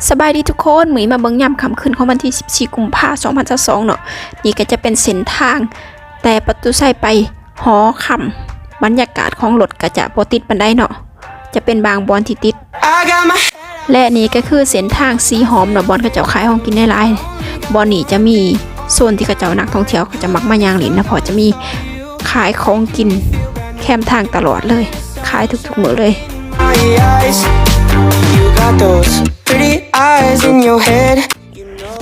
ສະບາຍດີທຸກຄົນ, ມື້ນີ້ມາເບິ່ງຍາມຄ່ຳຄືນຂອງວັນທີສິບສີ່ ກຸມພາ ສອງພັນຊາວສອງເນາະ. ນີ້ກໍຈະເປັນເສັ້ນທາງແຕ່ປະຕູໄຊໄປຫໍຄຳ. ບັນຍາກາດຂອງລົດກໍຈະບໍ່ຕິດປານໃດເນາະ, ຈະເປັນບາງບ່ອນທີ່ຕິດ. ແລະນີ້ກໍຄືເສັ້ນທາງສີຫອມເນາະ, ບ່ອນເຂົາເຈົ້າຂາຍຂອງກິນຫຼາຍໆ. ບ່ອນນີ້ຈະມີໂຊນທີ່ເຂົາເຈົ້ານັກທ່ອງທ່ຽວເຂົາເຈົ້າມັກມາຍ່າງຫຼິ້ນນະ, ເພາະຈະມີຂາຍຂອງກິນແຄມທາງຕະຫຼອດເລີຍ, ຂາຍທຸກໆມື້ເລີຍ. Eyes in your head.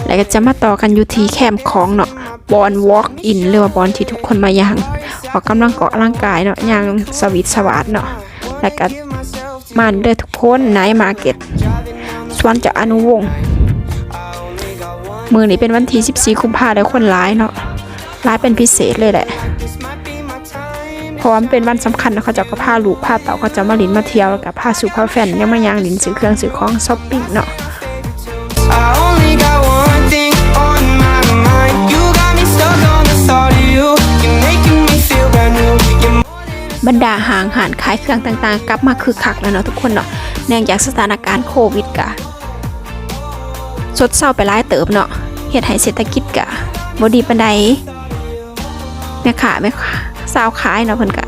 ແລ້ວກໍຈະມາຕໍ່ກັນຢູ່ທີ່ແຄມຂອງເນາະ, ບ່ອນ walk in ຫຼືວ່າບ່ອນທີ່ທຸກຄົນມາຍ່າງອອກກຳລັງກາຍເນາະ, ຍ່າງສະຫວິດສະຫວາດເນາະ. ແລ້ວກໍມາເດີທຸກຄົນ, Night Market ສວນເຈົ້າອະນຸວົງ. ມື້ນີ້ເປັນວັນທີສິບສີ່ ກຸມພາ ແລ້ວຄົນຫຼາຍເນາະ. ຫຼາຍເປັນພິເສດເລີຍແຫຼະ, ເພາະວ່າມັນເປັນວັນສຳຄັນເນາະ, ເຂົາເຈົ້າກໍພາລູກພາເຕົ້າເຂົາເຈົ້າມາຫຼິ້ນມາທ່ຽວ, ແລ້ວກໍພາສູ່ພາແຟນຍັງມາຍ່າງຫຼິ້ນ ຊື້ເຄື່ອງຊື້ຂອງ ຊັອບປິງເນາະ. I only got one thing on my mind. You got me stuck on the thought of you. You're making me feel brand new. You're more than ບັນດາຫ້າງຮ້ານຂາຍເຄື່ອງຕ່າງໆ ກັບມາຄຶກຄັກແລ້ວເນາະທຸກຄົນເນາະ, ເນື່ອງຈາກສະຖານະການໂຄວິດກະ ຊົດເຊົາໄປຫຼາຍເຕີບເນາະ, ເຮັດໃຫ້ເສດຖະກິດກະບໍ່ດີປານໃດ. ແມ່ຄ້າ ແມ່ຊາວຂາຍເນາະ ເພິ່ນກະ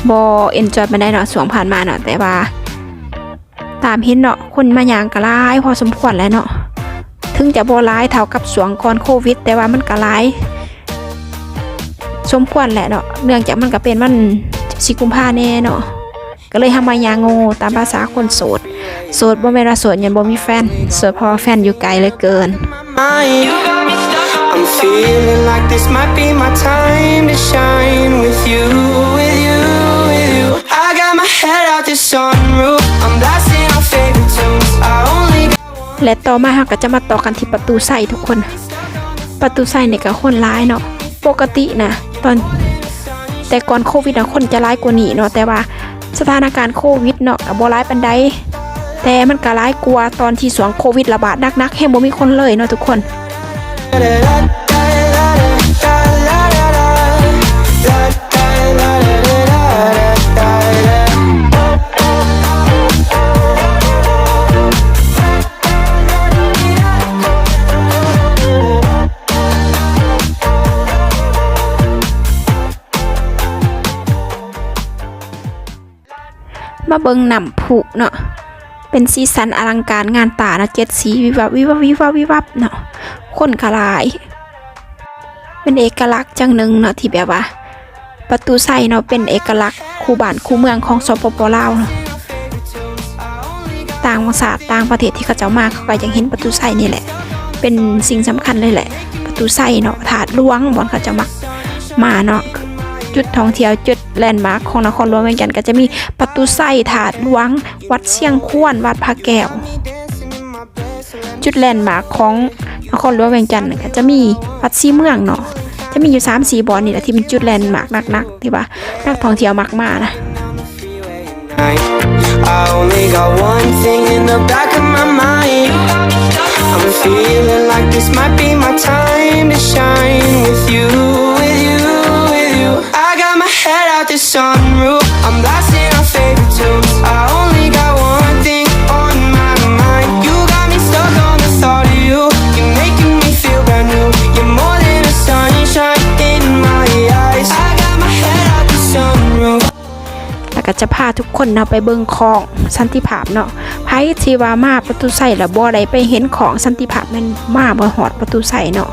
ບໍ່ເອັນຈອຍປານໃດເນາະ ຊ່ວງຜ່ານມາເນາະ, ແຕ່ວ່າຕາມເຫັນເນາະ ຄົນມາຍ່າງກະຫຼາຍພໍສົມຄວນແຫຼະເນາະ. ເຖິງຈະບໍ່ຫຼາຍເທົ່າກັບຊ່ວງກ່ອນໂຄວິດ ແຕ່ວ່າມັນກະຫຼາຍສົມຄວນແຫຼະເນາະ, ເນື່ອງຈາກມັນກະເປັນວັນສິບສີ່ ກຸມພາແນ່ເນາະ. ກໍເລີຍເຮົາມາຍ່າງໂງ່ຕາມພາສາຄົນໂສດ. ໂສດບໍ່ແມ່ນວ່າໂສດຍ້ອນບໍ່ມີແຟນ, ໂສດເພາະວ່າແຟນຢູ່ໄກເຫຼືອເກີນ. I'm feeling like this might be my time to shine with you, with you, with you. I got my head out the sunroof. I'm blasting our favorite tunes. I only got ແລະຕໍ່ມາເຮົາກໍຈະມາຕໍ່ກັນທີ່ປະຕູໄຊທຸກຄົນ. ປະຕູໄຊນີ້ກໍຄົນຫຼາຍເນາະ, ປົກກະຕິນະ ຕອນ ແຕ່ກ່ອນໂຄວິດນະ ຄົນຈະຫຼາຍກວ່ານີ້ເນາະ, ແຕ່ວ່າສະຖານະການໂຄວິດເນາະ ກໍບໍ່ຫຼາຍປານໃດ, ແຕ່ມັນກໍຫຼາຍກວ່າຕອນທີ່ຊ່ວງໂຄວິດລະບາດໜັກໆ ແຮງບໍ່ມີຄົນເລີຍເນາະທຸກຄົນ. ມາເບິ່ງນ້ຳພຸເນາະ, ເປັນສີສັນອະລັງການງານຕາເນາະ, ເຈັດສີວິບວັບ ວິບວັບ ວິບວັບ ວິບວັບເນາະ, ຄົນກໍຫຼາຍ. ເປັນເອກະລັກຢ່າງໜຶ່ງເນາະ ທີ່ແບບວ່າປະຕູໄຊເນາະ ເປັນເອກະລັກຄູ່ບ້ານຄູ່ເມືອງຂອງ ສປປ ລາວເນາະ. ຕ່າງຊາດຕ່າງປະເທດທີ່ເຂົາເຈົ້າມາ ເຂົາກໍຢາກເຫັນປະຕູໄຊນີ້ແຫຼະ, ເປັນສິ່ງສຳຄັນເລີຍແຫຼະ. ປະຕູໄຊເນາະ ທາດຫຼວງ ບ່ອນເຂົາເຈົ້າມັກມາເນາະ, ຈຸດທ່ອງທ່ຽວ ຈຸດແລນມາກຂອງນະຄອນຫຼວງວຽງຈັນ ກໍຈະມີປະຕູໄຊ, ທາດຫຼວງ, ວັດຊຽງຄວນ, ວັດພະແກ້ວ. ຈຸດແລນມາກຂອງນະຄອນຫຼວງວຽງຈັນກໍຈະມີວັດສີເມືອງເນາະ, ຈະມີຢູ່ສາມສີ່ບ່ອນນີ້ແຫຼະທີ່ເປັນຈຸດແລນມາກໜັກໆ ທີ່ວ່ານັກທ່ອງທ່ຽວມັກມານະ. I only got one thing in the back of my mind. I'm feeling like this might be my time to shine with you, with you, with you. I got my head out the sunroof. I'm blasting our favorite tunes. I only got one thing on my mind. You got me stuck on the thought of you. You're making me feel brand new. You're more than a sunshine in my eyes. I got my head out the sunroof. ແລ້ວກໍຈະພາທຸກຄົນເນາະໄປເບິ່ງຂອງສັນຕິພາບເນາະ. ໃຜທີ່ວ່າມາປະຕູໄຊແລ້ວບໍ່ໄດ້ໄປເຫັນຂອງສັນຕິພາບ ແມ່ນມາບໍ່ຮອດປະຕູໄຊເນາະ.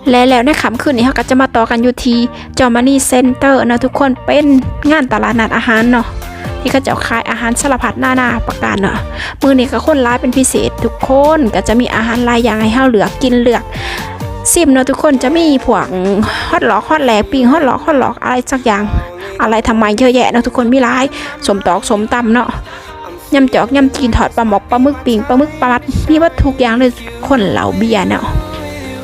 ແລະ ແລ້ວໃນຄ່ຳຄືນນີ້ ເຮົາກໍຈະມາຕໍ່ກັນຢູ່ທີ່ Germany Center ເນາະທຸກຄົນ, ເປັນງານຕະຫຼາດນັດອາຫານເນາະ ທີ່ເຂົາເຈົ້າຂາຍອາຫານສາລະພັດນານາປະການເນາະ. ມື້ນີ້ກໍຄົນຫຼາຍເປັນພິເສດ, ທຸກຄົນກໍຈະມີອາຫານຫຼາຍຢ່າງໃຫ້ເຮົາເລືອກກິນເລືອກຊິມເນາະທຸກຄົນ. ຈະມີພວກຮອດຫຼອກຮອດແຫຼກ, ປີ້ງຮອດຫຼອກຮອດຫຼອກ, ອາໄລສັກຢ່າງ, ອາໄລທຳໄມເຍອະແຍະເນາະທຸກຄົນ, ມີຫຼາຍ, ສົ້ມຕອກສົ້ມຕຳເນາະ. ຍຳຈອກຍຳຈີນ, ທອດປາໝົກ, ປາໝຶກ, ປີ້ງປາໝຶກ, ປາໝັດ, ມີເບິດທຸກຢ່າງເລີຍ, ຄົນເຫຼົ້າເບຍເນາະ.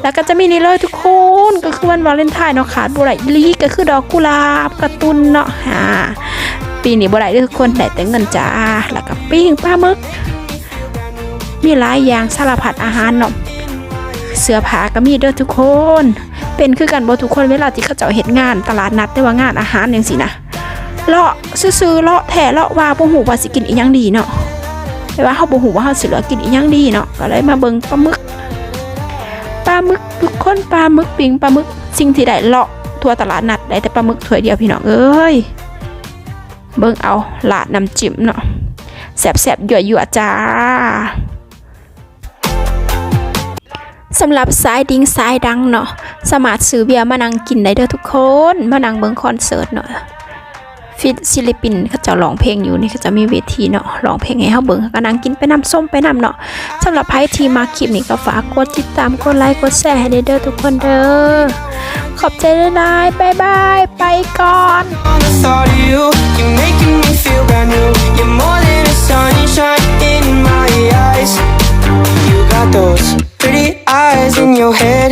ແລ້ວກໍຈະມີນີ້ເລີຍທຸກຄົນ, ກໍຄືວັນວາເລັນທາຍເນາະ, ຂາດບໍ່ໄດ້ອີ່ຫຼີກໍຄືດອກກຸຫຼາບກາຕູນເນາະ. ອາ ປີນີ້ບໍ່ໄດ້ເດີທຸກຄົນ, ໄດ້ແຕ່ເງິນຈ້າ. ແລ້ວກໍປີ້ງປາໝຶກ, ມີຫຼາຍຢ່າງສາລະພັດອາຫານເນາະ, ເສື້ອຜ້າກໍມີເດີທຸກຄົນ. ເປັນຄືກັນບໍ່ທຸກຄົນ ເວລາທີ່ເຂົາເຈົ້າເຮັດງານຕະຫຼາດນັດ ຫຼືວ່າງານອາຫານຈັ່ງຊີ້ນະ? ເລາະຊື່ໆ ເລາະແທ້ເລາະວ່າ ບໍ່ຮູ້ວ່າຊິກິນອີ່ຫຍັງດີເນາະ ແຕ່ວ່າເຮົາບໍ່ຮູ້ວ່າເຮົາຊິເລືອກກິນອີ່ຫຍັງດີເນາະ ກໍເລີຍມາເບິ່ງປາໝຶກ ປາໝຶກ ທຸກຄົນ ປາໝຶກ ປີ້ງປາໝຶກ ສິ່ງທີ່ໄດ້ເລາະທົ່ວຕະຫຼາດນັດ ໄດ້ແຕ່ປາໝຶກຖ້ວຍດຽວ ພີ່ນ້ອງເອີຍ. ເບິ່ງເອົາ ລາດນ້ຳຈິ້ມເນາະ ແຊບໆ ຍົວໆ ຈ້າ. ສຳລັບສາຍດິງສາຍດັງເນາະ ສາມາດຊື້ເບຍມານັ່ງກິນໄດ້ເດີທຸກຄົນ ມານັ່ງເບິ່ງຄອນເສີດເນາະ ຟີດ ສິນລະປິນເຂົາເຈົ້າຮ້ອງເພງຢູ່ນີ້ ເຂົາເຈົ້າມີເວທີເນາະ ຮ້ອງເພງໃຫ້ເຮົາເບິ່ງ ເຮົາກໍນັ່ງກິນໄປນຳ ຊົມໄປນຳເນາະ. ສຳລັບໃຜທີ່ມັກຄລິບນີ້ກໍຝາກກົດຕິດຕາມ ກົດໄລ ກົດແຊໃຫ້ແດ່ເດີທຸກຄົນເດີ. ຂອບໃຈຫຼາຍໆ ບາຍບາຍ ໄປກ່ອນ. The thought of you, you're making me feel brand new. You're more than a sunshine in my eyes. You got those pretty eyes in your head.